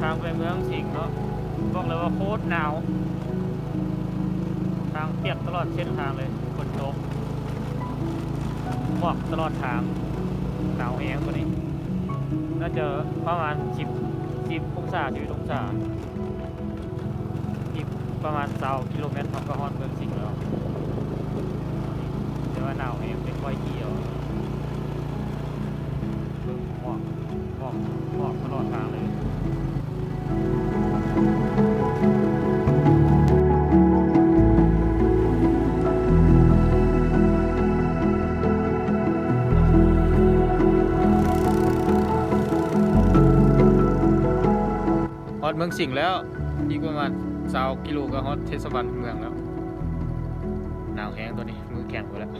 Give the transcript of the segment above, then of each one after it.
ທາງໄປເມືອງສິງເນາະ ບອກເລີຍວ່າໂຄດໜາວ ທາງປຽກຕະຫຼອດເສັ້ນທາງເລີຍ ຝົນຕົກ ໝອກຕະຫຼອດທາງ ໜາວແຮງກວ່ານີ້ ໜ້າຈະປະມານສິບ ສິບອົງສາ ສິບເອັດອົງສາ. ອີກປະມານຊາວກິໂລແມັດ ເຮົາກໍຮອດເມືອງສິງແລ້ວ. ແຕ່ວ່າໜາວແຮງ ເປັນຂ້ອຍຂີ່ເອົາ. ເບິ່ງໝອກ ໝອກ ໝອກຕະຫຼອດທາງເລີຍ. ຮອດເມືອງສິງແລ້ວ ອີກປະມານຊາວກິໂລກໍຮອດເທດສະບານເມືອງແລ້ວ. ໜາວແຮງຕອນນີ້ ມືແຂງເບິດແລ້ວ.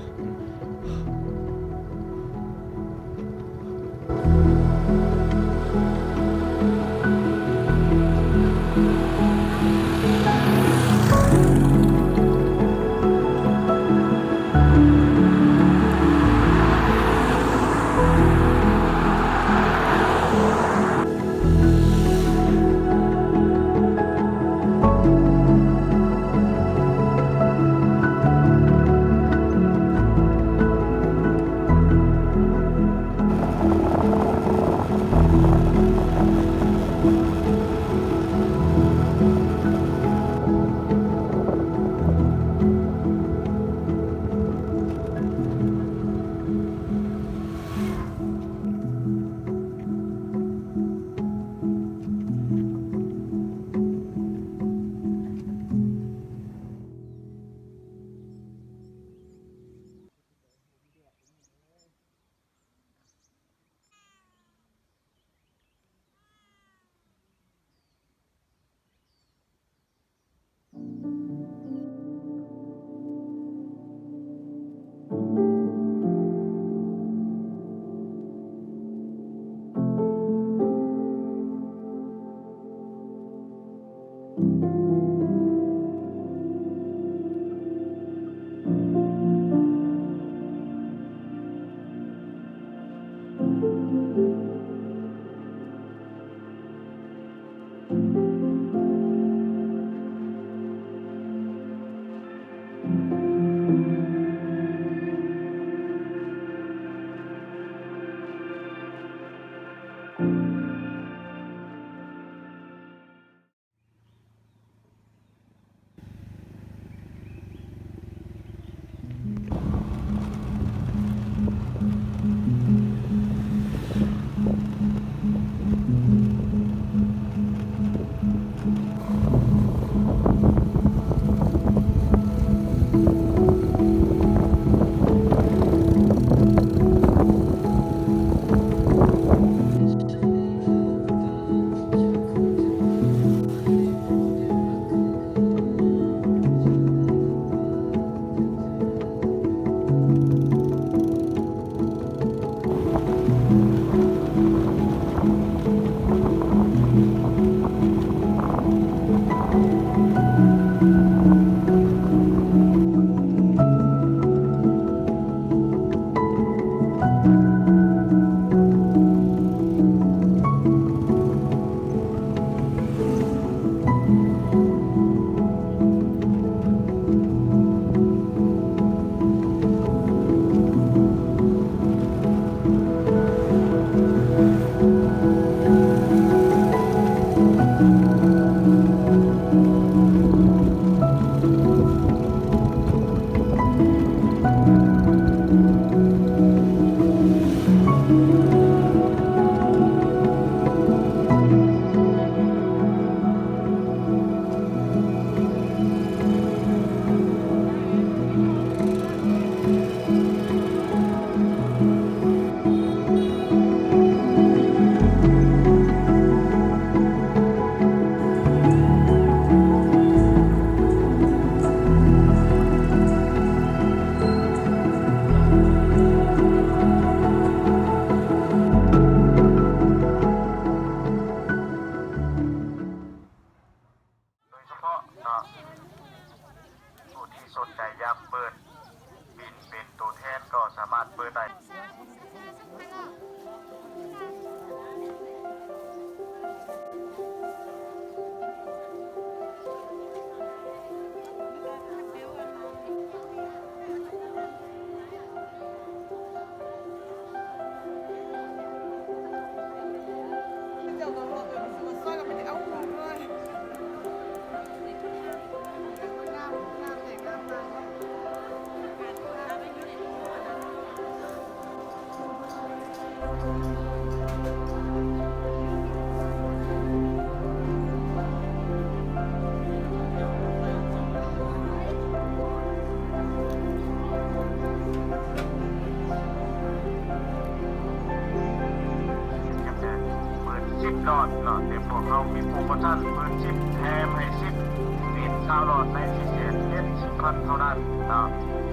ອດເນາະ ແຕ່ພວກເຮົາມີໂປຣໂມຊັນ ໝື່ນສິບ ແຖມໃຫ້ສິບ ຕິດຊາວຫຼອດໃນພິເສດເຈັດສິບພັນເທົ່ານັ້ນເນາະ.